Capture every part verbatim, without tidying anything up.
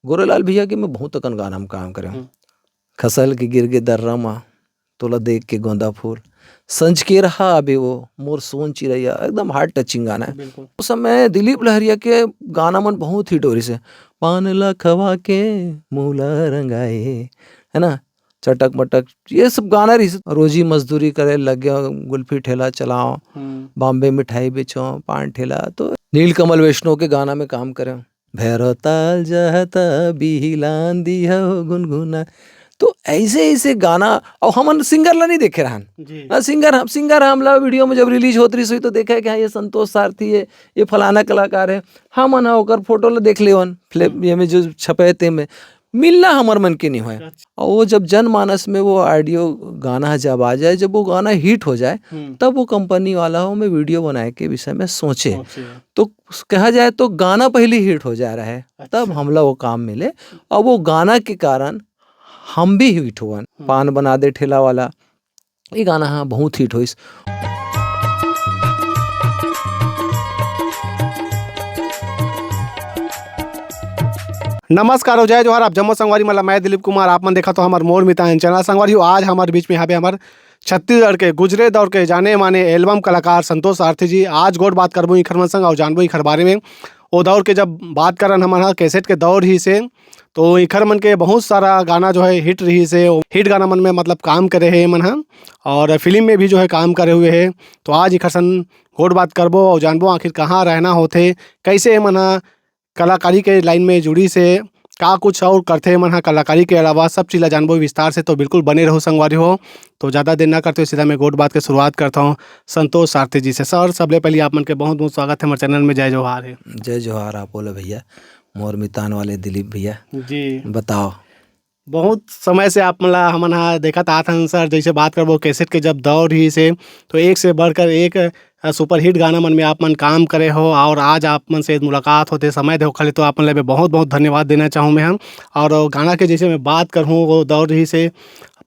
गोरेलाल भैया के मैं बहुत अकन गाना में काम करे हूँ। हम्म। खसल के गिर गे दर्रा मा, तोला देख के गोंदा फूल, संझ के रहा अबे वो, मोर सोन चिरैया, एकदम हार्ट टचिंग गाना है। बिल्कुल। उस समय दिलीप लहरिया के गाना मन बहुत हिट हो रही से, पान ला खवा के मुँह ला रंगाए, है ना, चटक मटक, ये सब गाना रही से। रोजी मजदूरी करे लग गया, गुल्फी ठेला चलाओ, हम्म। बॉम्बे मिठाई बेचो, पान ठेला। तो नीलकमल वैष्णव के गाना में काम करे, भैरव ताल जहता बिहिलान दिया हो गुनगुना। तो ऐसे ऐसे गाना, और हमन सिंगर ला नहीं देखे रहन जी। ना, सिंगर हम सिंगर हमला वीडियो में जब रिलीज होत रही तो देखे कि हाँ, ये संतोष सारथी है, ये फलाना कलाकार है। हमन ह ओकर फोटो ला देख लेवन, फिल्म हम्म। ये में जो छपे ते में मिलना हमर मन के नहीं होय। अच्छा। और वो जब जनमानस में वो ऑडियो गाना जब आ जाए, जब वो गाना हिट हो जाए, हम्म। तब वो कंपनी वाला हो में वीडियो बनाए के विषय में सोचे। सोचे। तो कहा जाए तो गाना पहले हिट हो जा रहा है, अच्छा। तब हमला वो काम मिले। और वो गाना के कारण हम भी हिट हुअन। हम्म। पान बना दे ठेला वाला, ये गाना हाँ बहुत हिट होइस। नमस्कार हो, जय जोहार, आप जम्मो संगवारी मन ला मैं दिलीप कुमार, आप मन देखत हो हमर मोर मितान चैनल। संगवारी हो, आज हमर बीच में हवे हमर छत्तीसगढ़ के गुजरे दौर के जाने माने एल्बम कलाकार संतोष सारथी जी। आज गोठ बात करबो इखर मन संग और जानबो इखर बारे में। ओ दौर के जब बात करन हमन ह, कैसेट के दौर ही से, तो इखर मन के बहुत सारा गाना जो है हिट रही से, हिट गाना मन में मतलब काम करे है मन ह, और फिल्म में भी जो है काम करे हुए है। तो आज इखर सन गोठ बात करबो और जानबो आखिर कहाँ रहना होथे, कैसे मन ह कलाकारी के लाइन में जुड़ी से, का कुछ और करथे मन ह कलाकारी के अलावा, सब चीज ला जानबो विस्तार से। तो बिल्कुल बने रहो संगवारी हो। तो ज़्यादा देर ना करते हुए सीधा मैं गोठ बात के शुरुआत करता हूँ संतोष सारथी जी से। सर, सबले पहले आप मन के बहुत बहुत स्वागत है हमारे चैनल में। जय जोहार है। जय जोहार आप बोले भैया, मोर मितान वाले दिलीप भैया। जी। बताओ। बहुत समय से आप मन ला हमन हा देखत आत हन सर, जैसे बात करबो कैसेट के जब दौर ही से, तो एक से बढ़कर एक, अ, सुपरहिट गाना मन में आप मन काम करे हो और आज आप मन से मुलाकात होते समय दे, ओखर ले तो आप मन ला मैं बहुत बहुत धन्यवाद देना चाहूँ मैं हम। और गाना के जैसे मैं बात करहूँ, वो दौर ही से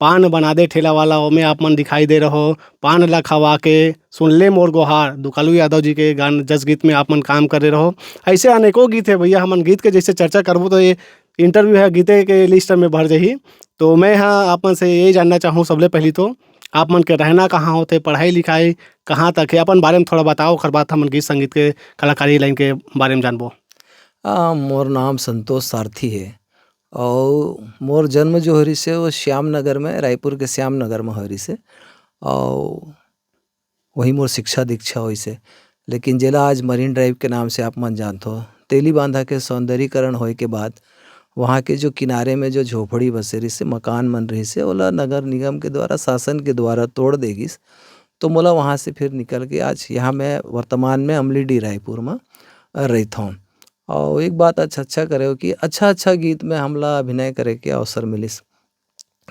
पान बना दे ठेला वाला, ओमे आप मन दिखाई दे रहो, पान ला खवा के सुन ले मोर गोहार, दुकालू यादव जी के गान जस गीत में आप मन काम करे रहो। ऐसे अनेकों गीत है भैया, हमन गीत के जैसे चर्चा करबो तो ये इंटरव्यू है गीते के लिस्ट में भर जाही। तो मैं हाँ आप मन से यही जानना चाहूँ, सबले पहली तो आप मन के रहना कहाँ होथे, पढ़ाई लिखाई कहाँ तक है, अपन बारे में थोड़ा बताओ, ओकर बाद हमन गीत संगीत के कलाकारी लाइन के बारे में जानबो। आ, मोर नाम संतोष सारथी है और मोर जन्म जो हो रही से वो श्याम नगर में, रायपुर के श्याम नगर में हो रही से। और वही मोर शिक्षा दीक्षा होइस हे। लेकिन जेला आज मरीन ड्राइव के नाम से आप मन जानथो, तेली बांधा के सौंदर्यीकरण होए के बाद वहाँ के जो किनारे में जो झोपड़ी बसे रहिस हे, मकान मन रहिस हे, ओला नगर निगम के द्वारा, शासन के द्वारा तोड़ दे गिस। तो मोला वहाँ से फिर निकल के आज यहाँ मैं वर्तमान में अमलीडीह रायपुर में रहिथौं। और एक बात अच्छा, अच्छा करे हो कि अच्छा, अच्छा गीत में हमला अभिनय करे के अवसर मिलिस।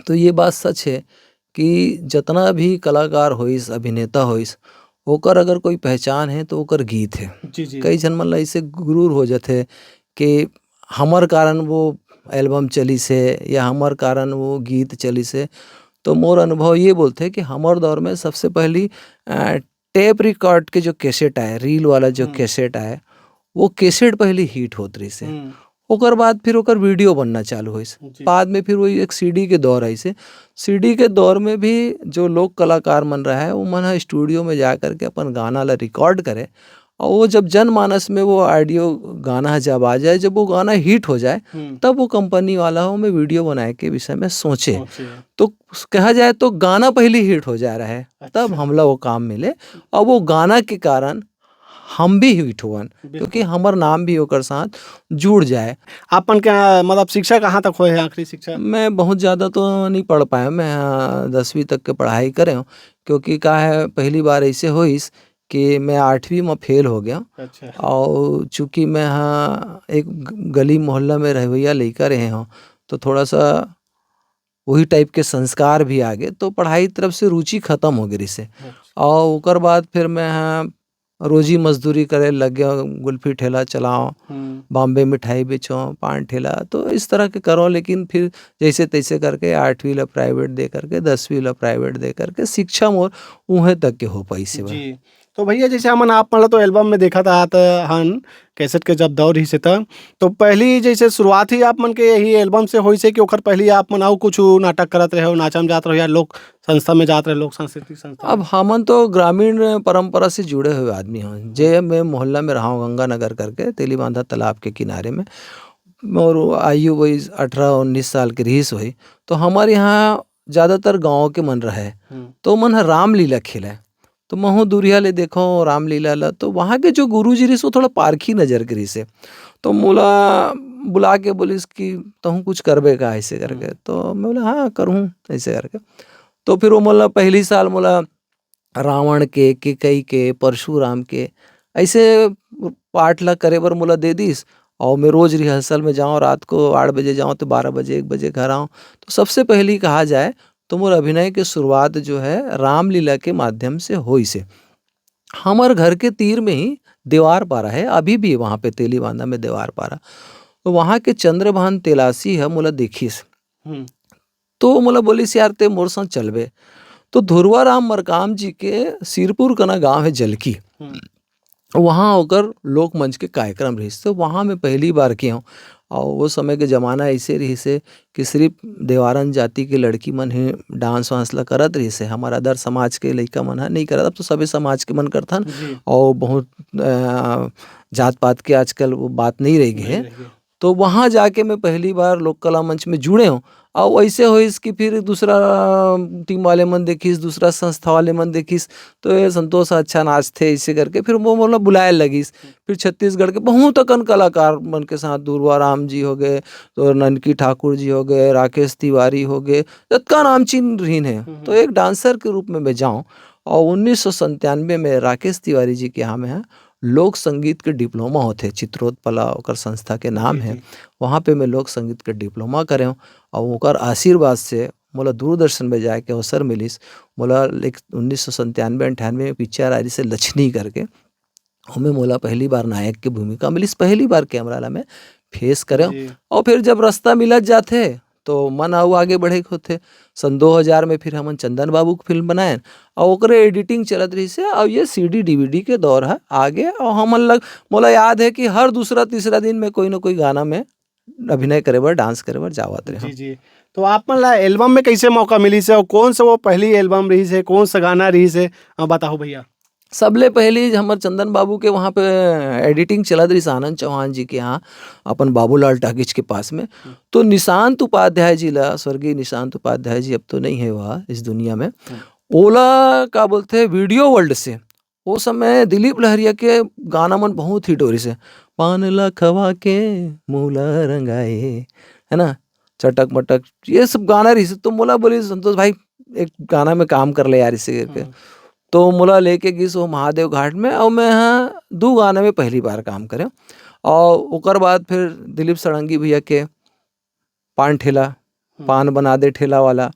तो ये बात सच है कि जतना भी कलाकार होइस, अभिनेता होइस, ओकर अगर कोई पहचान है तो ओकर गीत है। जी, जी। कई झन मन ला ऐसे गुरूर हो जाथे कि हमर कारण वो एल्बम चलिस हे या हमर कारण वो गीत चलिस हे। तो मोर अनुभव ये बोलथे कि हमर दौर में सबसे पहली, अ, टेप रिकॉर्ड के जो कैसेट आए, रील वाला जो हम्म। कैसेट आए, वो कैसेट पहली हिट होत रहिस हे। हम्म। ओकर बाद फिर ओकर वीडियो बनना चालू होइस। जी। बाद में फिर वही एक सीडी के दौर आइस हे। सीडी के दौर में भी जो लोक कलाकार मन रहे, वो मन ह स्टूडियो में जा करके अपन गाना ला रिकॉर्ड करे, और वो जब जनमानस में वो ऑडियो गाना ह जब आ जाए, जब वो गाना हिट हो जाए, हम्म। तब वो कंपनी वाला हो में वीडियो बनाए के विषय में सोचे। सोचे। तो कहा जाए तो गाना पहली हिट हो जा रहा है, अच्छा। तब हमला वो काम मिले, और वो गाना के कारण हम भी हिट हुअन, बिल्कुल। क्योंकि हमर नाम भी ओकर साथ जुड़ जाए। आपन का, मतलब, शिक्षा कहाँ तक होए है, आखिरी शिक्षा? मैं बहुत ज़्यादा तो नहीं पढ़ पाया, मैं, हाँ, दसवीं तक के पढ़ाई करे हूँ, क्योंकि का है, पहली बार ऐसे होइस कि मैं आठवीं में फेल हो गया। अच्छा। और चूँकि मैं, हाँ, एक ग-, गली मोहल्ला में रहवैया लइका रहे हूँ, तो थोड़ा सा वही टाइप के संस्कार भी आ गए, तो पढ़ाई तरफ से रुचि खत्म हो गई से। अच्छा। और ओकर बाद फिर मैं, हाँ, रोजी मजदूरी करे लग गया, गुल्फी ठेला चलाओ, हम्म। बॉम्बे मिठाई बेचो, पान ठेला, तो इस तरह के करो। लेकिन फिर जैसे तैसे करके आठवीं ला प्राइवेट दे करके, दसवीं ला प्राइवेट दे करके शिक्षा मोर उहें तक के हो पाई से। जी। तो भैया, जैसे हमन आप मन ला तो एल्बम में देखत आत हन, कैसेट के जब दौर रहिस हे त, तो पहली जैसे शुरुआत ही आप मन के यही एल्बम से होइस हे कि ओखर पहली आप मन अउ कुछ नाटक करत रहे हो, नाचा में जात रहे हो या लोक संस्था में जात रहे, लोक सांस्कृतिक संस्था अब में? हमन तो ग्रामीण परंपरा से जुड़े हुए आदमी हन। जे मैं मोहल्ला में रहा हूँ, गंगा नगर करके, तेली बांधा तालाब के किनारे में, और आयु वही अठारह उन्नीस साल के रहिस होही, तो हमारे यहाँ ज़्यादातर गाँव के मन रहे, हम्म। तो मन ह रामलीला खेले। तो महू दुरिहा ले देखो रामलीला ला, तो वहाँ के जो गुरुजी रहिस, वो थोड़ा पारखी नजर के रहिस हे। तो मोला बुला के बोलिस कि "तहूँ कुछ करबे का?" ऐसे करके। हम्म। तो मैं बोला, "हाँ, करूँ," ऐसे करके। तो फिर वो मोला पहली साल मोला रावण के, केकई के, परशुराम के, ऐसे पाठ ला करे बर मोला दे दिस। और मैं रोज रिहर्सल में जाऊँ, रात को आठ बजे जाऊँ तो बारह बजे, एक बजे घर आऊँ। तो सबसे पहली कहा जाए तो मोर अभिनय के शुरुआत जो है रामलीला के माध्यम से होइस हे। हमर घर के तीर में ही देवार पारा है, अभी भी वहाँ पे तेली बांधा में देवार पारा। तो वहाँ के चंद्रभान तेलासी है, मोला देखिस। हम्म। तो मोला बोलिस, "यार, ते मोर संग चलबे।" तो धुरवा राम मरकाम जी के सिरपुर कना गांव है जलकी, हम्म। वहाँ ओकर लोकमंच के कार्यक्रम रहिस, तो वहाँ मैं पहली बार के हूँ। और वो समय के जमाना ऐसे रहिस हे कि सिर्फ देवारन जाति के लड़की मन ही डांस वांस ला करत रहिस हे, हमार अदर समाज के लइका मन ह नहीं करत। अब तो सबे समाज के मन करथन। जी। और बहुत, अ, जात पात के आजकल वो बात नहीं रह गई नहीं है। रह गई। तो वहाँ जाके मैं पहली बार लोक कला मंच में जुड़े हूँ। और वैसे होइस कि फिर दूसरा टीम वाले मन देखिस, दूसरा संस्था वाले मन देखिस, तो ये संतोष अच्छा नाचथे, ऐसे करके फिर वो मोला बुलाए लगिस। फिर छत्तीसगढ़ के बहुत अकन कलाकार मन के साथ, दुर्वा राम जी हो गए, तो ननकी ठाकुर जी हो गए, राकेश तिवारी हो गए, जतका नामचीन रहिन है। हम्म। तो एक डांसर के रूप में मैं जाऊँ, और उन्नीस सौ संतानवे में राकेश तिवारी जी के यहाँ में है, लोक संगीत के डिप्लोमा होथे, चित्रोत्पला ओकर संस्था के नाम जी, है। जी। वहाँ पे मैं लोक संगीत के डिप्लोमा करे हूँ, और ओकर आशीर्वाद से मोला दूरदर्शन में जाए के अवसर मिलिस। मोला एक उन्नीस सौ संतानवे अंठानवे में पिक्चर आ रहिस हे लछनी करके, ओमे मोला पहली बार नायक के भूमिका मिलिस, पहली बार कैमरा ला मैं फेस करे हूँ। जी। और फिर जब रास्ता मिलत जाथे, तो मन अउ आगे बढ़े के होथे। सन दो हज़ार में फिर हमन चंदन बाबू के फिल्म बनाएन, और ओकरे एडिटिंग चलत रहिस हे, और ये सीडी डीवीडी के दौर है आगे, और हमन लग, मोला याद है कि हर दूसरा तीसरा दिन में कोई ना कोई गाना में अभिनय करे बर, डांस करे बर जावत रहे जी, हूँ। जी। तो आप मन ला एल्बम में कैसे मौका मिलिस हे, और कौन सा वो पहली एल्बम रहिस हे, कौन सा गाना रहिस हे, अ, बताओ भैया। सबले पहली हमर चंदन बाबू के वहाँ पे एडिटिंग चलत रहिस आनंद चौहान जी के यहाँ, अपन बाबूलाल टाकीज के पास में। हम्म। तो निशांत उपाध्याय जी ला, स्वर्गीय निशांत उपाध्याय जी अब तो नहीं है वह इस दुनिया में, हम्म। ओला का बोलथे, वीडियो वर्ल्ड से ओ समय दिलीप लहरिया के गाना मन बहुत हिट हो रहिस हे, "पान ला खवा के मुँह ला रंगाए," है ना, "चटक मटक," ये सब गाना रहिस हे। तो मोला बोलिस, "संतोष भाई, एक गाना में काम कर ले यार," इसे करके। हम्म। तो मोला लेके गिस वो महादेव घाट में, और मैं ह दू गाना में पहली बार काम करे, और ओकर बाद फिर दिलीप षडंगी भैया के पान ठेला, हम्म। पान बना दे ठेला वाला,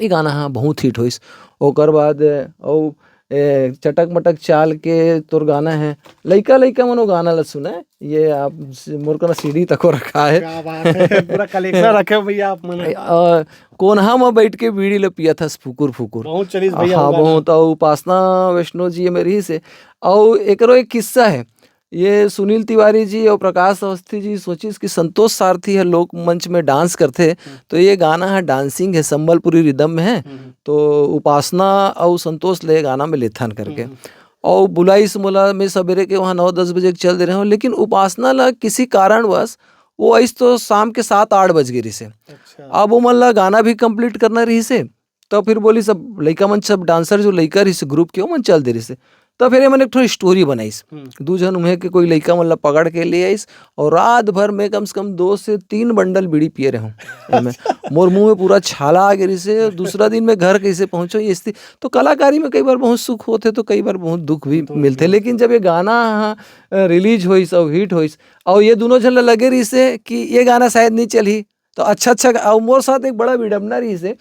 ये गाना ह बहुत हिट होइस। ओकर बाद, अउ, ए, चटक मटक चाल के तोर गाना है, लइका लइका मन वो गाना ला सुने। ये आप स-, मोर कना सीडी तको रखा है। क्या बात है, पूरा कलेक्शन रखे हो भैया आप मन। अ, कोनहा म बैठ के बीड़ी ल पियत हस फुकुर फुकुर। बहुत चलिस भैया हाँ, वो गाना। बहुत। अउ उपासना वैष्णव जी ये में रहिस हे। अउ एकरो एक किस्सा है, ये सुनील तिवारी जी और प्रकाश अवस्थी जी सोचिस कि संतोष सारथी ह लोक मंच में डांस करथे, हम्म। तो ये गाना ह डांसिंग है, संबलपुरी रिदम में है, हम्म। तो उपासना और संतोष ले गाना में लेथन करके। हम्म। और बुलाइस मोला, मैं सवेरे के वहाँ नौ दस बजे के चल दे रहे हूँ, लेकिन उपासना ला किसी कारणवश वो आइस तो शाम के सात आठ बज गे रहिस हे। अच्छा। अब वो मन ला गाना भी कंप्लीट करना रहिस हे, तो फिर बोलिस, सब लइका मन, सब डांसर जो लइका रहिस ग्रुप के, वो मन चल दे रहिस हे। तो फिर ये मन एक ठो स्टोरी बनाइस। हम्म। दू झन उहें के कोई लइका मन ला पकड़ के ले आइस और रात भर में कम से कम दो से तीन बंडल बीड़ी पिए रहे हूँ। एमे मोर मुंह में पूरा छाला आ गे रहिस हे। दूसरा दिन में घर कैसे पहुंचो, ये स्थिति। तो कलाकारी में कई बार बहुत सुख होथे, तो कई बार बहुत दुख भी तो मिलथे। ये लेकिन जब ये गाना, हाँ, रिलीज होइस और हिट होइस, और ये दोनों झन ला लगे रहिस हे कि ये गाना शायद नहीं चलही, तो अच्छा, अच्छा, और मोर साथ एक बड़ा विडम्बना रहिस हे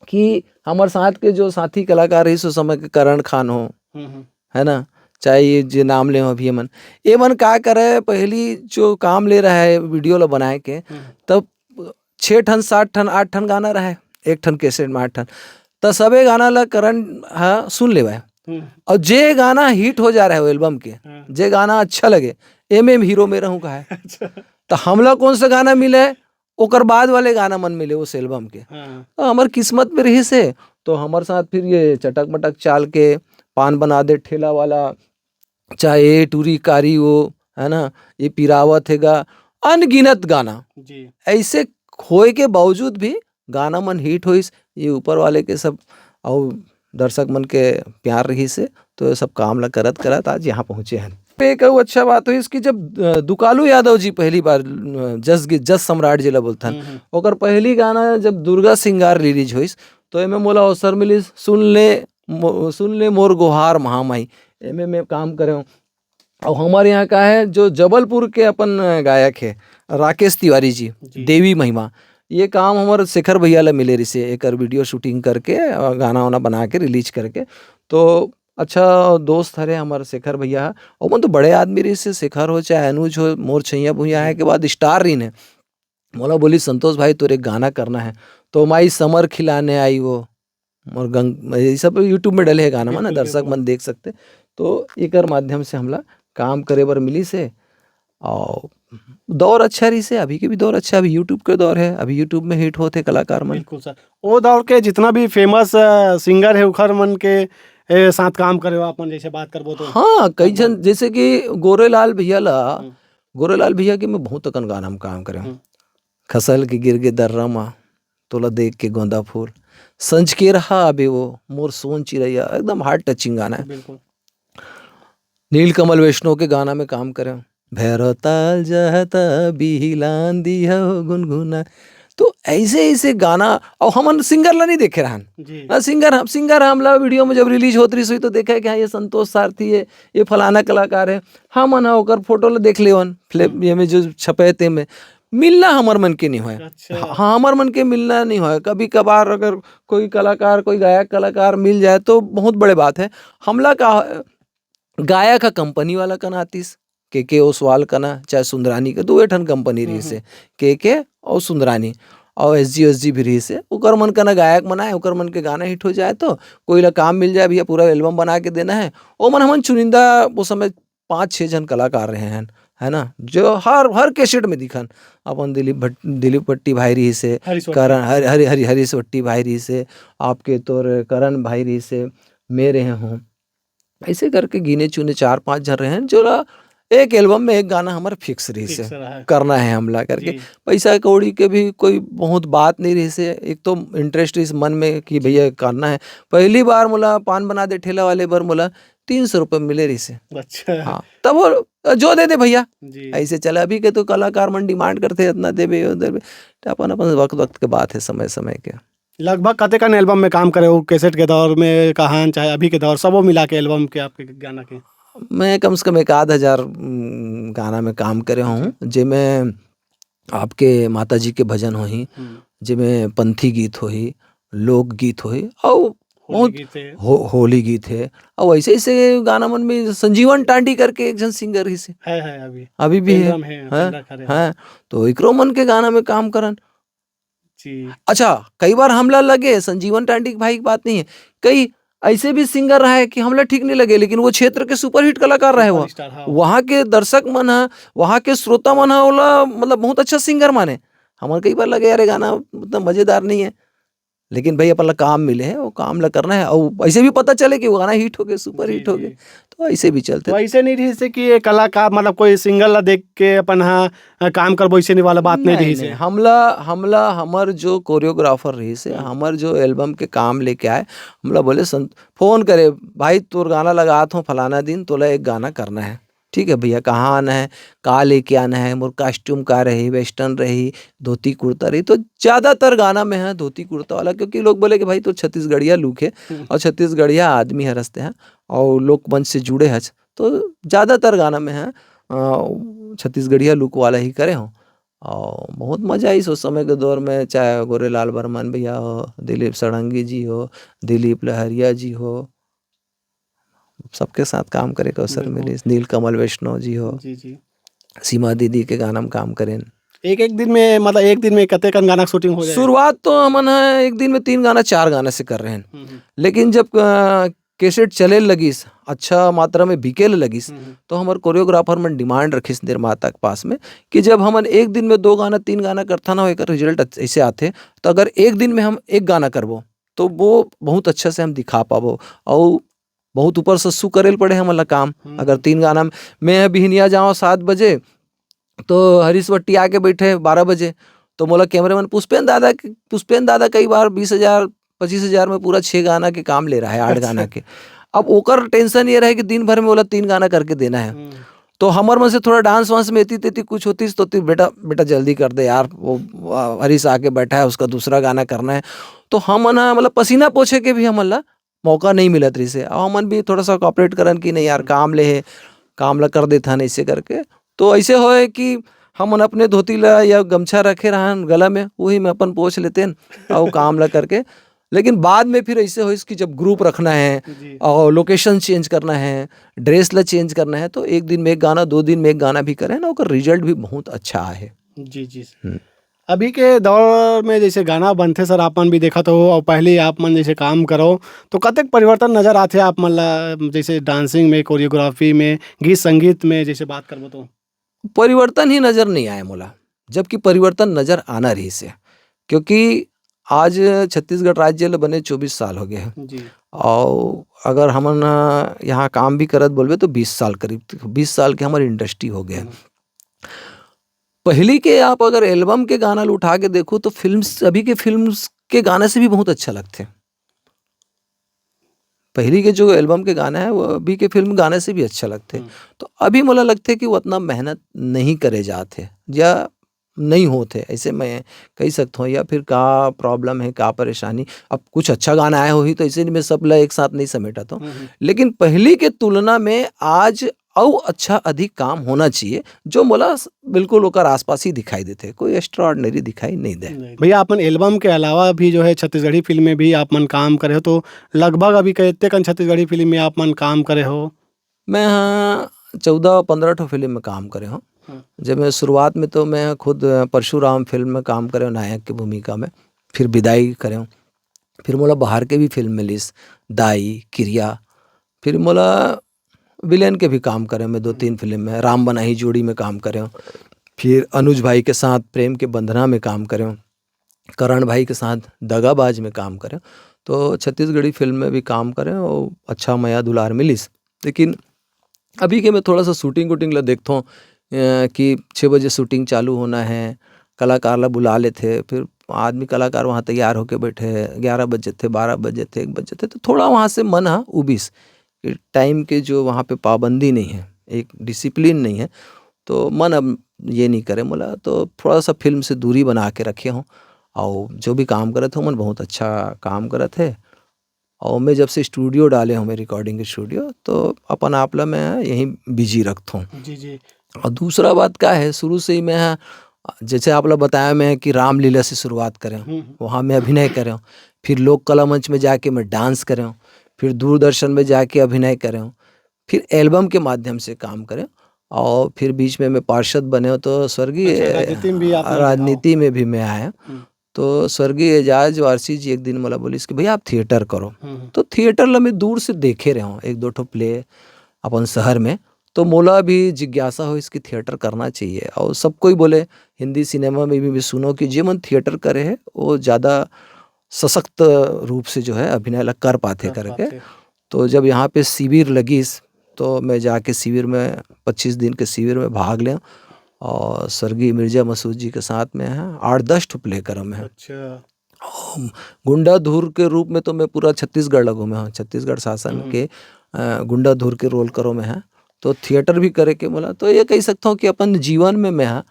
कि हमर साथ के जो साथी कलाकार रहिस उस समय के करण खान हो, हम्म, हम्म। है ना, चाहे ये जे नाम ले हो अभी, ये मन, ये मन का करे, पहली जो काम ले रहा है वीडियो ला बनाए के, हम्म। तब छः ठन, सात ठन, आठ ठन गाना रहा है, एक ठन कैसेट में आठ ठन, तो सबे गाना ला करण हा सुन लेवा है। हम्म। और जे गाना हिट हो जा रहा है वो एल्बम के, हाँ। जे गाना अच्छा लगे, एमे हीरो में रहूं कहा है। अच्छा। तो हमला कौन सा गाना मिले, ओकर बाद वाले गाना मन मिले उस एल्बम के। हाँ। तो हमर किस्मत में रही से, तो हमर साथ फिर ये चटक मटक चाल के, पान बना दे ठेला वाला, चाहे ए टूरी कारी वो, है ना, ये पिरावत हेगा, अनगिनत गाना। जी। ऐसे होए के बावजूद भी गाना मन हिट होइस, ये ऊपर वाले के सब, और दर्शक मन के प्यार रही से, तो ये सब काम ला करत करत आज यहाँ पहुँचे हैं। एक अउ अच्छा बात होइस कि जब, अ, दुकालू यादव जी पहली बार, अ, जस गे-, जस सम्राट जी ला बोलथन, हम्म, हम्म। ओकर पहली गाना जब दुर्गा सिंगार रिलीज होइस, तो एमे मोला अवसर मिलिस, सुन ले मो-, सुन ले मोर गोहार महामाई, एमे मैं काम करे हूँ। और हमारे यहाँ का है, जो जबलपुर के अपन गायक है राकेश तिवारी जी, जी। देवी महिमा, ये काम हमारे शेखर भैया ला मिले रिसे, एकर वीडियो शूटिंग करके, अ, गाना वाना बना के रिलीज करके। तो अच्छा दोस्त हरे हमारे शेखर भैया, ओमन तो बड़े आदमी रिसे, शेखर हो चाहे अनुज हो, मोर छैया भुइया है के बाद स्टार रहीन है। मोला बोली, "संतोष भाई, तोर एक गाना करना है।" तो माई समर खिलाने आई वो, मोर गंग, ये सब YouTube में डले है गाना मन, बिल्कुल, दर्शक बिल्कुल। मन देख सकते। तो एकर माध्यम से हमला काम करे बर मिली से, और दौर अच्छा रही से, अभी के भी दौर अच्छा, अभी YouTube के दौर है, अभी YouTube में हिट होते कलाकार मन। बिल्कुल सर, वो दौर के जितना भी फेमस, अ, सिंगर है, उखर मन के, ए, साथ काम करे हो आप मन, जैसे बात करबो तो। हाँ, कई हाँ, झन, हाँ। जैसे कि गोरेलाल भैया ला, हम्म। गोरेलाल भैया के मैं बहुत अकन गाना में काम करे हूँ। हम्म। खसल के गिर गे दर्रा मा, तोला देख के गोंदा फूल, संझ के रहा अबे वो, मोर सोन चिरैया, एकदम हार्ट टचिंग गाना है। बिल्कुल। नीलकमल वैष्णव के गाना में काम करे हूँ, भैरव ताल जहता बिहिलान दिया हो गुनगुना। तो ऐसे ऐसे गाना, और हमन सिंगर ला नहीं देखे रहन। जी। ना सिंगर, हम, सिंगर हमला वीडियो में जब रिलीज होत रही सोई तो देखा है कि हाँ, ये संतोष सारथी है, ये फलाना कलाकार है। हमन ह ओकर फोटो ला देख लेवन, फिल्म हम्म। ये में जो छपे ते में। मिलना हमर मन के नहीं होय। अच्छा। हाँ, हमर मन के मिलना नहीं होय। कभी कभार अगर कोई कलाकार, कोई गायक कलाकार मिल जाए तो बहुत बड़े बात है। हमला का, गायक ह कंपनी वाला कना आतिस, के के ओसवाल कना, चाहे सुंदरानी के, दो ठन कंपनी हम्म, रहिस हे, हम्म। के के और सुंदरानी, और एस जी, एस जी भी रहिस हे। ओकर मन कना गायक मन आए, ओकर मन के गाना हिट हो जाए तो कोई ला काम मिल जाए, "भैया पूरा एल्बम बना के देना है।" ओ मन हमन चुनिंदा, वो समय पाँच छः झन कलाकार रहे हैं, है ना, जो हर, हर कैसेट में दिखन। अपन दिलीप भट्ट, दिलीप भट्टी भाई रहिस हे, हरीश भट्टी। करण, हरि-, हरि-, हरि-, हरीश भट्टी भाई रहिस हे, आपके तोर करण भाई रहिस हे, मैं रहे हूँ। ऐसे करके गिने चुने चार पांच झन रहे हैं, जोला एक एल्बम में एक गाना हमर फिक्स रहिस हे, फिक्स रहा है। करना है हमला करके। जी। पैसा कौड़ी के भी कोई बहुत बात नहीं रहिस हे, एक तो इंटरेस्ट इस मन में कि जी। भैया करना है। पहली बार मोला पान बना दे ठेला वाले बर मोला तीन सौ रुपये मिले रहिस हे। अच्छा। हाँ, तब वो, "जो दे दे भैया।" जी। ऐसे चला, अभी के तो कलाकार मन डिमांड करते, "इतना देबे, वो देबे।" तो अपन, अपन वक्त, वक्त के बात है, समय, समय के। लगभग कतेकन एल्बम में काम करे हो, कैसेट के दौर में, कहान, चाहे अभी के दौर, सबो मिला के एल्बम के, आपके गाना के? मैं कम से कम एक आध हजार, उम, गाना में काम करे हूँ, जी। जेमे आपके माता जी के भजन होही, हम्म। जेमे पंथी गीत होही, लोकगीत होही, अउ होली बहुत गीत है। हो-, होली गीत है, अउ ऐसे, ऐसे गाना मन में संजीवन टांडी करके एक झन सिंगर रहिस हे। है, है, अभी। अभी भी है। एल्बम है, है, पंडा खा रहे हैं। है। तो एकरो मन के गाना में काम करन। जी। अच्छा, कई बार हमला लगे, संजीवन टांडी के भाई की बात नहीं है, कई ऐसे भी सिंगर रहा है कि हमला ठीक नहीं लगे, लेकिन वो क्षेत्र के सुपरहिट कलाकार रहे वो। सुपरस्टार, हाँ। वहाँ के दर्शक मन ह, वहाँ के श्रोता मन ह, ओला मतलब बहुत अच्छा सिंगर माने। हमर कई बार लगे, "यार, ये गाना उतना मजेदार नहीं है," लेकिन भाई, अपन ला काम मिले है, वो काम ला करना है, और ऐसे भी पता चले कि वो गाना हिट हो गए, सुपरहिट जी, हो गए, जी। तो ऐसे भी चलते। तो ऐसे नहीं रहिस हे कि ये कलाकार, मतलब, कोई सिंगर ला देख के अपन हा, अ, काम करबो, ऐसे नहीं वाला बात नहीं नहीं, रहिस हे। नहीं, हमला, हमला, हमर जो कोरियोग्राफर रहिस हे, हम्म। हमर जो एल्बम के काम लेके आए, हमला बोले, सं-, फोन करे, "भाई, तोर गाना लगात हो फलाना दिन, तोला एक गाना करना है।" "ठीक है भैया, कहाँ आना है, का लेके आना है, मोर कॉस्ट्यूम का रही, वेस्टर्न रही, धोती कुर्ता रही?" तो ज़्यादातर गाना में है धोती कुर्ता वाला, क्योंकि लोग बोले कि भाई, तो छत्तीसगढ़िया लुक है हम्म। और छत्तीसगढ़िया आदमी है रस्ते हैं और लोकमंच से जुड़े हच, तो ज़्यादातर गाना में है, अ, छत्तीसगढ़िया लुक वाला ही करे हों। और बहुत मजा आइस उस समय के दौर में, चाहे गोरेलाल बर्मन भैया हो, दिलीप षडंगी जी हो, दिलीप लहरिया जी हो, सबके साथ काम करे के अवसर बिल्कुल। मिलिस। नीलकमल वैष्णव जी हो, जी, जी। सीमा दीदी के गाना में काम करेन। एक, एक दिन में, मतलब, एक दिन में कतेकन गाना के शूटिंग हो जाए? शुरुआत तो हमन ह एक दिन में तीन गाना, चार गाना से कर रहे हैं। हम्म, हम्म। लेकिन जब, अ, कैसेट चले लगिस, अच्छा मात्रा में बिके ल लगिस, हम्म, हम्म। तो हमर कोरियोग्राफर मन डिमांड रखिस निर्माता के पास में कि जब हमन एक दिन में दो गाना, तीन गाना करथन ना, एकर रिजल्ट अच्छ-, ऐसे आथे, तो अगर एक दिन में हम एक गाना करबो, तो वो बहुत अच्छा से हम दिखा पाबो। अउ बहुत ऊपर से सु करे ल पड़े हमन ला काम। हम्म। अगर तीन गाना में, मैं बिहनिया जाओ सात बजे, तो हरीश वट्टी आके बैठे बारह बजे, तो मोला कैमरामैन पुष्पेन दादा के, पुष्पेन दादा कई बार बीस हजार, पच्चीस हजार में पूरा छः गाना के काम ले रहा है, आठ अच्छा। गाना के। अब ओकर टेंशन ये रहे कि दिन भर में बोला तीन गाना करके देना है। हम्म। तो हमर मन से थोड़ा डांस वांस में एती तेती कुछ होतिस, तो ती, "बेटा, बेटा जल्दी कर दे यार, वो, आ, हरीश आके बैठा है, उसका दूसरा गाना करना है।" तो हमन ह, मतलब, पसीना पोछे के भी हमन ला मौका नहीं मिलत रहिस हे। अउ हमन भी थोड़ा सा कोऑपरेट करन कि नहीं यार, हम्म। काम ले हे, काम ला कर देथन, ऐसे करके। तो ऐसे होए कि हमन अपने धोती ला या गमछा रखे रहन गला में, वही में अपन पोंछ लेतेन अउ काम ला करके। लेकिन बाद में फिर ऐसे होइस कि जब ग्रुप रखना है जी। और लोकेशन चेंज करना है, ड्रेस ला चेंज करना है, तो एक दिन में एक गाना, दो दिन में एक गाना भी करें ना, ओकर रिजल्ट भी बहुत अच्छा आए हे। जी, जी। हम्म। अभी के दौर में जैसे गाना बनथे सर, आप मन भी देखत हो और पहले आप मन जैसे काम करो, तो कतेक परिवर्तन नजर आथे आप मन ला, जैसे डांसिंग में, कोरियोग्राफी में, गीत संगीत में जैसे बात करबो तो? परिवर्तन ही नजर नहीं आए मोला, जबकि परिवर्तन नजर आना रहिस हे, क्योंकि आज छत्तीसगढ़ राज्य ल बने चौबीस साल हो गए हैं। जी। और अगर हमन यहाँ काम भी करत बोलबे तो बीस साल करीब, बीस साल के हमारी इंडस्ट्री हो गए हैं। हम्म। पहली के आप अगर एल्बम के गाना ल उठा के देखो तो फिल्म, अभी के फिल्म के गाने से भी बहुत अच्छा लगथे। पहली के जो एल्बम के गाना है, वो अभी के फिल्म गाने से भी अच्छा लगथे। हम्म। तो अभी मोला लगथे कि वो उतना मेहनत नहीं करे जात हे या नहीं होत हे, ऐसे मैं कही सकता हूँ, या फिर का प्रॉब्लम है, का परेशानी। अब कुछ अच्छा गाना आया होही, तो इसे मैं सब ला एक साथ नहीं समेटत हूँ। हम्म, हम्म। लेकिन पहली के तुलना में आज अउ अच्छा अधिक काम होना चाहिए, जो मोला स-, बिल्कुल ओकर आसपास ही दिखाई देथे, कोई एक्स्ट्राऑर्डिनरी दिखाई नहीं दे। नहीं। भैया, अपन एल्बम के अलावा भी जो है छत्तीसगढ़ी फिल्म में भी आप मन काम करे हो, तो लगभग अभी कतेक कन छत्तीसगढ़ी फिल्म में आप मन काम करे हो? मैं हाँ चौदह पंद्रह ठो फिल्म में काम करे हूँ। हाँ। जब मैं शुरुआत में तो मैं खुद परशुराम फिल्म में काम करे हूँ नायक की भूमिका में, फिर विदाई करे हूँ, फिर मोला बाहर के भी फिल्म मिलिस, दाई, किरिया, फिर मोला विलेन के भी काम करे हूँ मैं दो तीन फिल्म में, राम बनाही जोड़ी में काम करे हूँ, फिर अनुज भाई के साथ प्रेम के बंधना में काम करे हूँ, करण भाई के साथ दगाबाज में काम करे हूँ। तो छत्तीसगढ़ी फिल्म में भी काम करे हूँ और अच्छा मया दुलार मिलिस। लेकिन अभी के मैं थोड़ा सा शूटिंग वूटिंग ला देखथों, अ, कि छः बजे शूटिंग चालू होना है, कलाकार ला बुला लेथे, फिर आदमी कलाकार वहाँ तैयार होके बैठे हैं, ग्यारह बज जथे, बारह बज जथे, एक बज जथे, तो थोड़ा वहाँ से मन हा उबिस कि टाइम के जो वहाँ पे पाबंदी नहीं है, एक डिसिप्लिन नहीं है, तो मन अब ये नहीं करे मोला, तो थोड़ा सा फिल्म से दूरी बना के रखे हूँ। और जो भी काम करत हो, मन बहुत अच्छा काम करत है। और मैं जब से स्टूडियो डाले हूँ, मैं रिकॉर्डिंग के स्टूडियो, तो अपन आप ला मैं यहीं बिजी रखता हूँ। जी, जी। और दूसरा बात का है, शुरू से ही मैं, जैसे आप ला बताया, मैं कि रामलीला से शुरुआत करें, हम्म, हम्म। वहाँ मैं अभिनय करें, फिर लोक कला मंच में जाके मैं डांस करें, फिर दूरदर्शन में जाके अभिनय करें, फिर एल्बम के माध्यम से काम करें, और फिर बीच में मैं पार्षद बने हूँ, तो स्वर्गीय अच्छा, राजनीति में भी आपने रहा हो? राजनीति में भी मैं आया। हम्म। तो स्वर्गीय एजाज वारसी जी एक दिन मोला बोलिस कि, "भैया, आप थिएटर करो।" हम्म, हम्म। तो थिएटर ला मैं दूर से देखे रहे हूँ, एक दो ठो प्ले अपन शहर में। तो मोला भी जिज्ञासा होइस कि थिएटर करना चाहिए। और सब कोई बोले, हिंदी सिनेमा में भी, भी सुनो कि जे मन थिएटर करे है, वो ज़्यादा सशक्त रूप से जो है अभिनय ला कर पाथे कर करके। पाथे। तो जब यहाँ पे शिविर लगिस, तो मैं जाके शिविर में, पच्चीस दिन के शिविर में भाग लें और स्वर्गीय मिर्जा मसूद जी के साथ में है, आठ दस ठो प्ले करम है। अच्छा। और गुंडाधुर के रूप में तो मैं पूरा छत्तीसगढ़ ला घूमे हूँ, छत्तीसगढ़ शासन हम्म। के, अ, गुंडाधुर के रोल करो में है। तो थिएटर भी करे के मोला, तो ये कही सकता हूँ कि अपन जीवन में मैं हा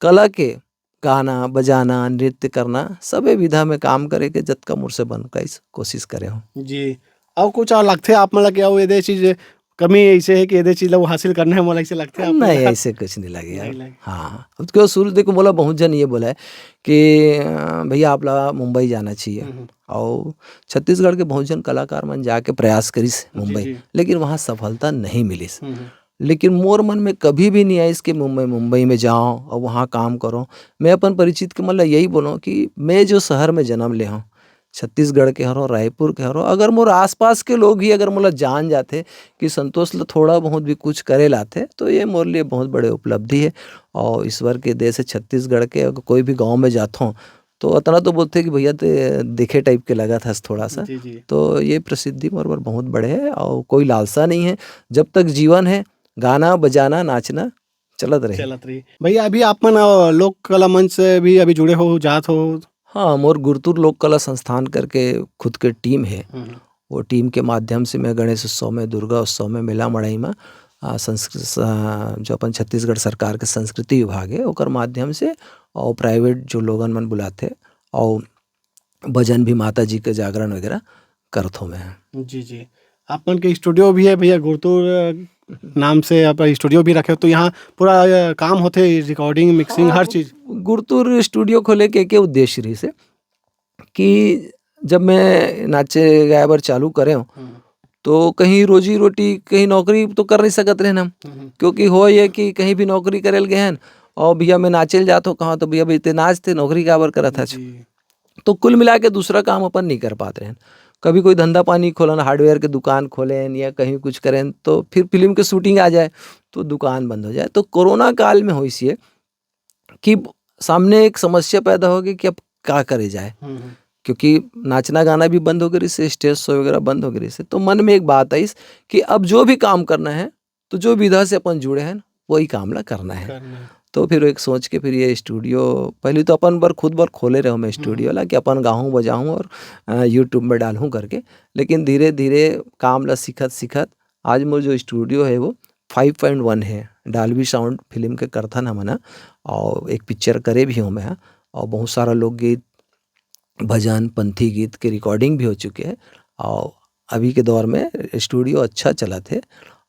कला के गाना, बजाना, नृत्य करना, सबे विधा में काम करे के जतका मोर से बन पाइस, कोशिश करे हूँ। जी। अउ कुछ और लगथे आप मन ला कि अउ एदे चीज कमी ऐसे है कि एदे चीज ला वो हासिल करना है, मोला ऐसे लगथे आप मन नहीं, ला? ऐसे कुछ नहीं लगे यार। नहीं लगे। हाँ, अब क्यों शुरू, देखो, मोला बहुत जन ये बोला है कि, अ, "भैया, आप ला मुंबई जाना चाहिए।" हम्म, हम्म। और छत्तीसगढ़ के बहुत जन कलाकार मन जाके प्रयास करिस जी, मुंबई, जी। लेकिन वहाँ सफलता नहीं मिलिस। हम्म, हम्म। लेकिन मोर मन में कभी भी नहीं आइस कि मैं मुंबई में जाऊँ और वहाँ काम करूँ। मैं अपन परिचित के मन ला यही बोलूँ कि मैं जो शहर में जन्म ले हूँ, छत्तीसगढ़ के हरों, रायपुर के हरों, अगर मोर आसपास के लोग ही अगर मोला जान जाथे कि संतोष ल थोड़ा बहुत भी कुछ करे लाथे, तो ये मोर लिए बहुत बड़े उपलब्धि है। और ईश्वर के देश है छत्तीसगढ़ के, अगर कोई भी गाँव में जाथों, तो अतना तो बोलथे कि भैया ते देखे टाइप के लगत हस थोड़ा सा। जी, जी। तो ये प्रसिद्धि मोर बर बहुत बड़े है और कोई लालसा नहीं है। जब तक जीवन है, गाना, बजाना, नाचना चलत रही। चलत रही। भैया, अभी आप मन, अ, लोक कला मंच से भी अभी जुड़े हो, जात हो? हाँ, मोर गुरतुर लोक कला संस्थान करके खुद के टीम है। हम्म, हम्म। वो टीम के माध्यम से मैं गणेश उत्सव में, दुर्गा उत्सव में, मेला मड़ई में, अ, संस्कृ-, स-, जो अपन छत्तीसगढ़ सरकार के संस्कृति विभाग है, ओकर माध्यम से और प्राइवेट जो लोगन मन बुलाथे और भजन भी, माता जी के जागरण वगैरह करथों मैं। जी, जी। आप मन के स्टूडियो भी है भैया, गुरतुर नाम से आप स्टूडियो भी रखे हो, तो यहाँ पूरा, अ, काम होथे, रिकॉर्डिंग, मिक्सिंग, हाँ, हर चीज। गुरतुर स्टूडियो खोले के, के उद्देश्य रहिस हे कि जब मैं नाचे गाए बर चालू करे हूँ, हम्म। तो कहीं रोजी रोटी, कहीं नौकरी तो कर नहीं सकत रहन हम, हम्म। क्योंकि हो ये कि कहीं भी नौकरी करे ल गए हैं और भैया मैं नाचे ल जात हूँ कहाँ, तो भैया, "भाई, ते नाच, ते नौकरी काबर करत हस?" जी। तो कुल मिला के दूसरा काम अपन नहीं कर पात रहन। कभी कोई धंधा पानी खोलन, हार्डवेयर के दुकान खोलेन या कहीं कुछ करेन, तो फिर फिल्म के शूटिंग आ जाए, तो दुकान बंद हो जाए। तो कोरोना काल में होइस ये कि सामने एक समस्या पैदा हो गई कि अब का करे जाए, हम्म, हम्म। क्योंकि नाचना गाना भी बंद हो गए से, स्टेज शो वगैरह बंद हो गए से, तो मन में एक बात आइस कि अब जो भी काम करना है, तो जो विधा से अपन जुड़े हैं, वही काम ला करना है। करना है। तो फिर एक सोच के फिर ये स्टूडियो, पहले तो अपन बर, खुद बर खोले रहे मैं स्टूडियो हम्म। ला कि अपन गाहूँ बजाहूँ और, अ, YouTube में डालहूँ करके, लेकिन धीरे-धीरे काम ला सीखत-सीखत आज मोर जो स्टूडियो है वो फ़ाइव पॉइंट वन है, डाल्बी साउंड फिल्म के करथन हमन ह, और एक पिक्चर करे भी हूँ मैं ह, और बहुत सारा लोकगीत, भजन, पंथी गीत के रिकॉर्डिंग भी हो चुके हैं, और अभी के दौर में स्टूडियो अच्छा चलत है,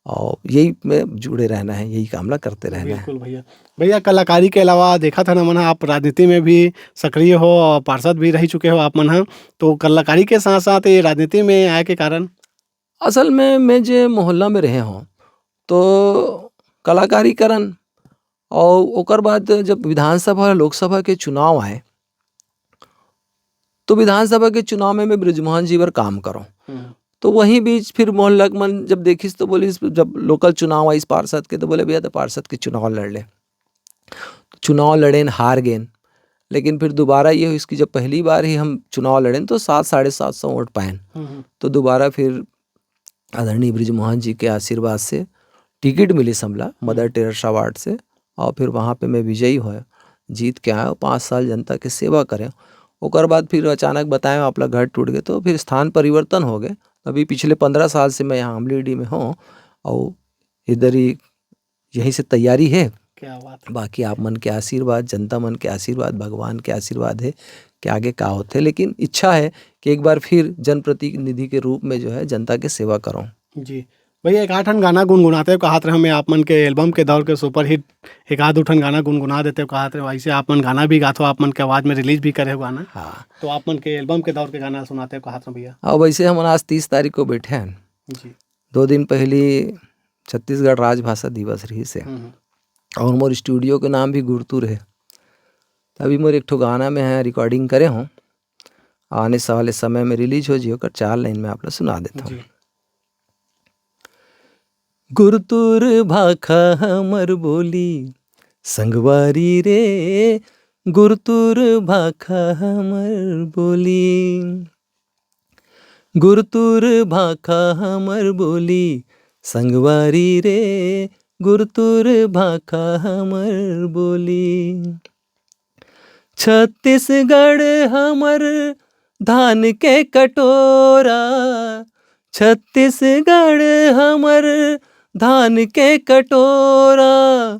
और यही में जुड़े रहना है, यही काम ला करते रहना है। बिल्कुल भैया। भैया, कलाकारी के अलावा देखत हन हमन ह, आप राजनीति में भी सक्रिय हो और पार्षद भी रह चुके हो आप मन ह, तो कलाकारी के साथ-साथ ये राजनीति में आए के कारण? असल में मैं जे मोहल्ला में रहे हों, तो कलाकारी करन, और ओकर बाद जब विधानसभा, लोकसभा के चुनाव आए, तो विधानसभा के चुनाव में मैं बृजमोहन जी बर काम करों। हम्म। तो वहीं बीच फिर मोहल्ला के मन जब देखिस, तो बोलिस, जब लोकल चुनाव आइस पार्षद के, तो बोले, "भैया, तो पार्षद के चुनाव लड़ ले।" चुनाव लड़ेन, हार गेन, लेकिन फिर दोबारा ये होइस कि जब पहली बार ही हम चुनाव लड़ेन, तो सात, साढ़े सात सौ वोट पाएन। हम्म, हम्म। तो दोबारा फिर आदरणीय बृजमोहन जी के आशीर्वाद से टिकट मिलिस हमला मदर हम्म। टेरेसा वार्ड से, और फिर वहाँ पे मैं विजयी होय, जीत के आयो, पाँच साल जनता के सेवा करे। ओकर बाद फिर अचानक बताए, आपला घर टूट गए, तो फिर स्थान परिवर्तन हो गए। अभी पिछले पन्द्रह साल से मैं यहाँ अमलीडी में हूँ, और इधर ही, यहीं से तैयारी है। क्या बात है। बाकी आप मन के आशीर्वाद, जनता मन के आशीर्वाद, भगवान के आशीर्वाद है कि आगे का होथे, लेकिन इच्छा है कि एक बार फिर जनप्रतिनिधि के रूप में जो है जनता के सेवा करूँ। जी। भैया, एक आध ठन गाना गुनगुनाते हो, कहत रहे मैं आप मन के एल्बम के दौर के सुपरहिट एक आध दू ठन गाना गुनगुना देते हो, कहत रहे वैसे आप मन गाना भी गाथो, आप मन के आवाज में रिलीज भी करे हो गाना। हाँ। तो आप मन के एल्बम के दौर के गाना सुनाते हो, कहत रहे भैया। अब वैसे हमन आज तीस तारीख को बैठे हैं। जी। दो दिन पहली छत्तीसगढ़ राजभाषा दिवस रहिस हे। हम्म, हम्म। और मोर स्टूडियो के नाम भी गुरतुर है। त अभी मोर एक ठो गाना में है, रिकॉर्डिंग करे हों, आने वाले समय में रिलीज हो जी, ओकर चार लाइन में आप ला सुना देता हूँ। जी। गुरतुर भाखा हमर बोली, संगवारी रे, गुरतुर भाखा हमर बोली। गुरतुर भाखा हमर बोली, संगवारी रे, गुरतुर भाखा हमर बोली। छत्तीसगढ़ हमर धान के कटोरा, छत्तीसगढ़ हमर धान के कटोरा,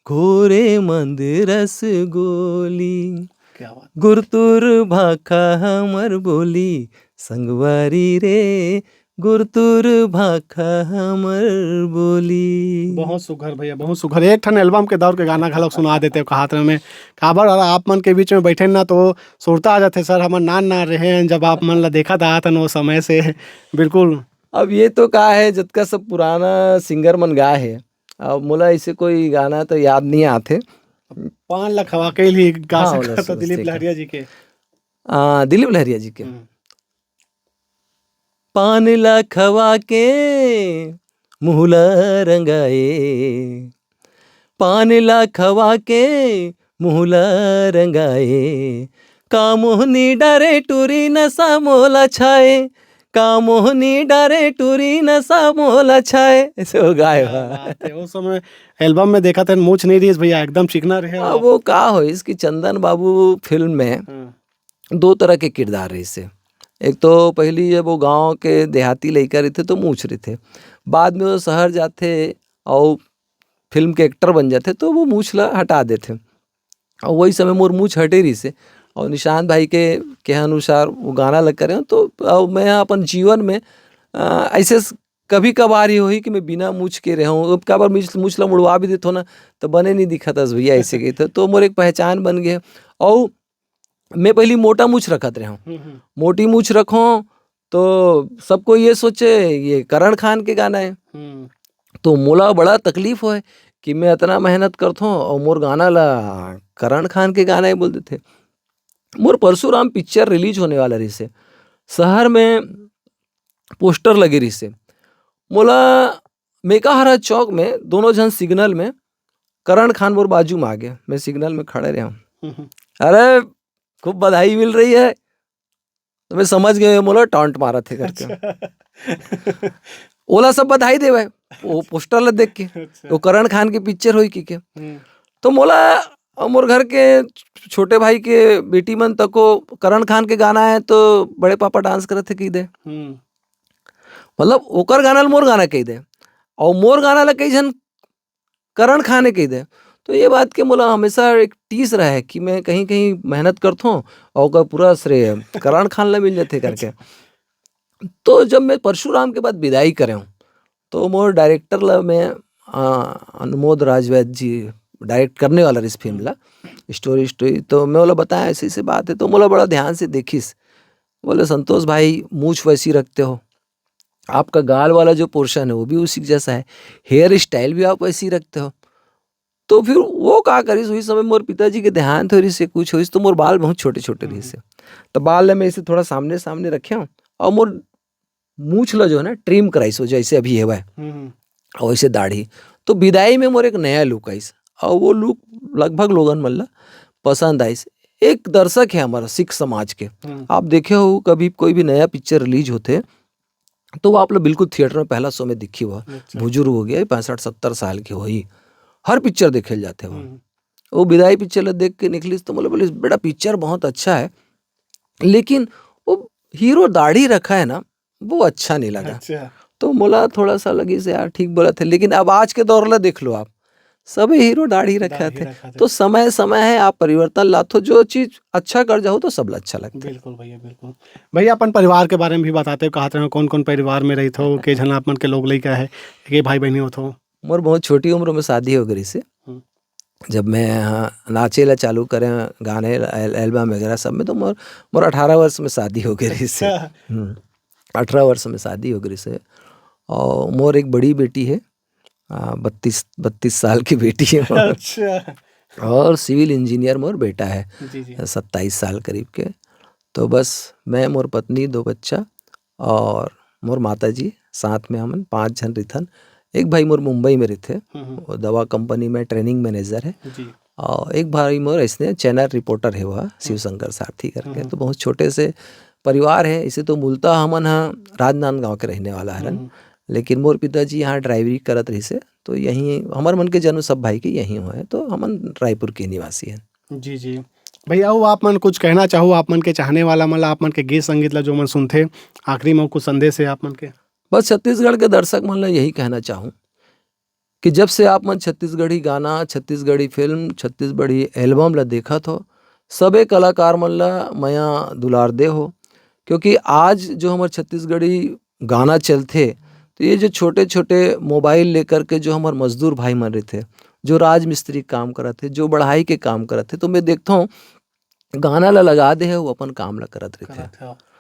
घोरे मंद रसगोली। क्या बात। गुरतुर भाखा हमर बोली, संगवारी रे, गुरतुर भाखा हमर बोली। बहुत सुघर भैया, बहुत सुघर। एक ठन एल्बम के दौर के गाना घलोक सुना देते हो, कहत रहे मैं। काबर, और आप मन के बीच में बैठे ना तो सुरता आ जाथे सर, हमन नान नान रहे हैं जब आप मन ला देखत आत हन वो समय से। बिल्कुल। अब ये तो का है, जतका सब पुराना सिंगर मन गाए हे, अब मोला ऐसे कोई गाना तो याद नहीं आथे। पान ला खवा के ही गा हाँ, सकत ओला हो दिलीप सोचते लहरिया जी के। आ, दिलीप लहरिया जी के। हम्म। पान ला खवा के मुँह ला रंगाए, पान ला खवा के मुँह ला रंगाए, का मोहनी डारे टूरी नशा मोला छाए, का मोहनी डारे टूरी नशा मोला छाए। ऐसे वो गाए क्या हुआ। बात है, उस समय एल्बम में देखा था, मूछ नहीं रहिस भैया, एकदम चिकना रहे अब आप। वो का होइस कि चंदन बाबू फिल्म में हाँ। दो तरह के किरदार रहिस हे। एक तो पहली जब वो गाँव के देहाती लइका रहिथे तो मूछ रहिथे, बाद में वो शहर जाथे अउ फिल्म के एक्टर बन जाथे तो वो मूछ ला हटा देथे। अउ वही समय मोर मूछ हटे रहिस हे, अउ निशांत भाई के कहे अनुसार वो गाना ला करे हँव, तो अउ मैं अपन जीवन में, अ, ऐसे स-, कभी कभार ही होही कि मैं बिना मूछ के रहूँ। अब काबर मूछ, मूछ ला मुड़वा भी देथो ना, तो बने नहीं दिखत हस भैया, ऐसे कहिथे। तो मोर एक पहचान बन गे। अउ मैं पहली मोटा मूछ रखत रहूँ, हम्म, हम्म। मोटी मूछ रखूँ तो सबको ये सोचे ये करण खान के गाना है। हम्म। तो मोला बड़ा तकलीफ होय कि मैं इतना मेहनत करथों और मोर गाना ला करण खान के गाना है बोल देथे। मोर परशुराम पिक्चर रिलीज होने वाला रहिस हे, शहर में पोस्टर लगे रहिस हे। मोला मेकाहारा चौक में दोनों झन सिग्नल में, करण खान मोर बाजू में आ गे, मैं सिग्नल में खड़े रहे हूँ। हम्म। अरे, खूब बधाई मिल रही है, तो मैं समझ गए मोला टॉन्ट मारत हे करके। अच्छा। ओला सब बधाई देवे, वो पोस्टर ला देख के, अच्छा। वो करण खान के पिक्चर होई कि के। हम्म। तो मोला अउ मोर घर के छोटे भाई के बेटी मन तको करण खान के गाना है तो बड़े पापा डांस करत हे कहि दे। हम्म। मतलब ओकर गाना ल मोर गाना कहि दे, अउ मोर गाना ल कई झन करण खान हे कहि दे। तो ये बात के मोला हमेशा एक टीस रहे कि मैं कहीं-कहीं मेहनत करथों अउ ओकर पूरा श्रेय करण खान ला मिल जाथे करके। तो जब मैं परशुराम के बाद विदाई करे हूँ, तो मोर डायरेक्टर ला मैं, अ, अनुमोद राजवैद जी डायरेक्ट करने वाला रहिस फिल्म ला, स्टोरी, स्टोरी। तो मैं ओला बताया, "ऐसी-ऐसी बात है।" तो मोला बड़ा ध्यान से देखिस। बोले, "संतोष भाई, मूछ वैसी रखते हो, आपका गाल वाला जो पोर्शन है, वो भी उसी जैसा है, हेयर स्टाइल भी आप वैसी रखते हो।" तो फिर वो का करिस, उही समय मोर पिताजी के देहांत हो रहिस हे, कुछ होइस, तो मोर बाल बहुत छोटे-छोटे हम्म। रहिस हे। तो बाल ला मैं ऐसे थोड़ा सामने-सामने रखे हूँ अउ मोर मूछ ला जो है ना ट्रिम कराइस हो, जैसे अभी हेवय, हम्म। अउ वैसे दाढ़ी। तो विदाई में मोर एक नया लुक आइस अउ वो लुक लगभग लोगन मन ला पसंद आइस। एक दर्शक है हमारा सिख समाज के, हम्म। आप देखे हो कभी कोई भी नया पिक्चर रिलीज होथे तो वो आप ला बिल्कुल थिएटर में पहला शो में दिखही हुआ, अच्छा। बुजुर्ग हो गया, पैंसठ सत्तर साल के होही, हर पिक्चर देखे ल जाथे वो। हम्म। वो विदाई पिक्चर ला देख के निकलिस तो मोला बोलिस, "बेटा पिक्चर बहुत अच्छा है, लेकिन वो हीरो दाढ़ी रखा है ना, वो अच्छा नहीं लगा।" अच्छा। तो मोला थोड़ा सा लगिस यार, ठीक बोलत हे, लेकिन अब आज के दौर ला देख लो आप, सबे हीरो दाढ़ी रखा दाढ़ी थे। रखा थे। तो समय, समय है, आप परिवर्तन लाथो, जो चीज अच्छा कर जाओ तो सब ला अच्छा लगता है। बिल्कुल भैया, बिल्कुल। भैया अपन परिवार के बारे में भी बताते हो, कहत रहे हो कौन-कौन परिवार में रहिथो, के झन आप मन के लोग लइका है, के भाई बहिनी होथो? मोर बहुत छोटी उम्र में शादी हो गई से। हम्म। जब मैं, हाँ, नाचे ला चालू करे, गाने ला, एल-, एल्बम वगैरह सब में, तो मोर, मोर अठारह वर्ष में शादी हो गई से। अच्छा। हम्म, अठारह वर्ष में शादी हो गई से। और मोर एक बड़ी बेटी है, आ, बत्तीस, बत्तीस साल की बेटी है मोर। अच्छा। और सिविल इंजीनियर मोर बेटा है, जी, जी। सत्ताईस साल करीब के। तो बस मैं, मोर पत्नी, दो बच्चा और मोर माता जी, साथ में हमन पाँच झन रिथन। एक भाई मोर मुंबई में रहिथे, हम्म, हम्म। वो दवा कंपनी में ट्रेनिंग मैनेजर है। जी। और एक भाई मोर ऐसने चैनल रिपोर्टर है, वह शिव हम्म। शंकर सारथी करके। हम्म। तो बहुत छोटे से परिवार है। इसे तो मूलतः हमन ह राजनांदगांव के रहने वाला हरन, हम्म। लेकिन मोर पिताजी यहाँ ड्राइवरी करत रहिसे, तो यहीं हमर मन के जन्म सब भाई के यहीं हुए हैं, तो हमन रायपुर के निवासी हैं। जी, जी। भैया, वो आप मन कुछ कहना चाहो आप मन के चाहने वाला मन ला, आप मन के गीत संगीत ला जो मन सुनथे, आखिरी में कुछ संदेश है आप मन के? बस छत्तीसगढ़ के दर्शक मन ला यही कहना चाहूँ कि जब से आप मन छत्तीसगढ़ी गाना, छत्तीसगढ़ी फिल्म, छत्तीसगढ़ी एल्बम ला देखत हो, सबे कलाकार मन ला मया दुलार दे हो, क्योंकि आज जो हमर छत्तीसगढ़ी गाना चलथे, तो ये जो छोटे-छोटे मोबाइल लेकर के जो हमर मजदूर भाई मन रहिथे, जो राजमिस्त्री के काम करत हे, जो बढ़ई के काम करत हे, तो मैं देखथों गाना ला लगा दे हे, वो अपन काम ला करत रहिथे। करत हे।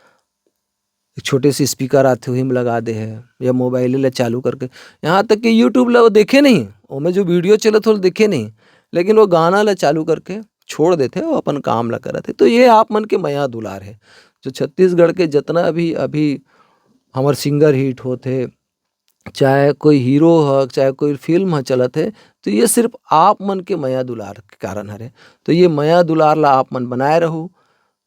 एक छोटे से स्पीकर आथे, वही में लगा दे हे, या मोबाइल ला चालू करके, यहाँ तक कि YouTube ला वो देखे नहीं, ओमे जो वीडियो चलत हे, वो देखे नहीं, लेकिन वो गाना ला चालू करके छोड़ देथे, वो अपन काम ला करत हे। तो ये आप मन के मया दुलार है, जो छत्तीसगढ़ के जितना भी अभी हमर सिंगर हिट होत हे, चाहे कोई हीरो ह, चाहे कोई फिल्म ह चलत हे, तो ये सिर्फ आप मन के मया दुलार के कारण हरे। तो ये मया दुलार ला आप मन बनाए रहू।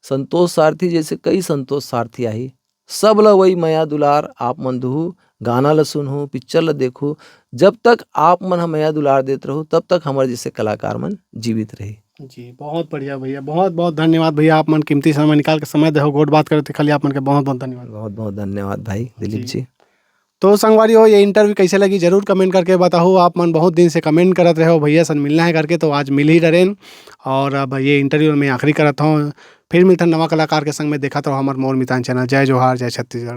संतोष सारथी जैसे कई संतोष सारथी आही, सब ला वही मया दुलार आप मन दुहू, गाना ला सुनहू, पिक्चर ला देखू। जब तक आप मन ह मया दुलार देत रहू, तब तक हमर जैसे कलाकार मन जीवित रही। जी, बहुत बढ़िया भैया, बहुत बहुत धन्यवाद भैया, आप मन कीमती समय निकाल के समय देहो, गोठ बात करे ते खाली आप मन के बहुत बहुत धन्यवाद। बहुत बहुत धन्यवाद भाई दिलीप जी। जी। तो संगवारी हो, ये इंटरव्यू कैसे लगी जरूर कमेंट करके बताओ। आप मन बहुत दिन से कमेंट करत रहे हो भैया सन मिलना है करके, तो आज मिल ही डरेन। और अब ये इंटरव्यू मैं आखिरी करत हूँ, फिर मिलथन नवा कलाकार के संग में। देखत रहो हमर मोर मितान चैनल। जय जोहार, जय छत्तीसगढ़।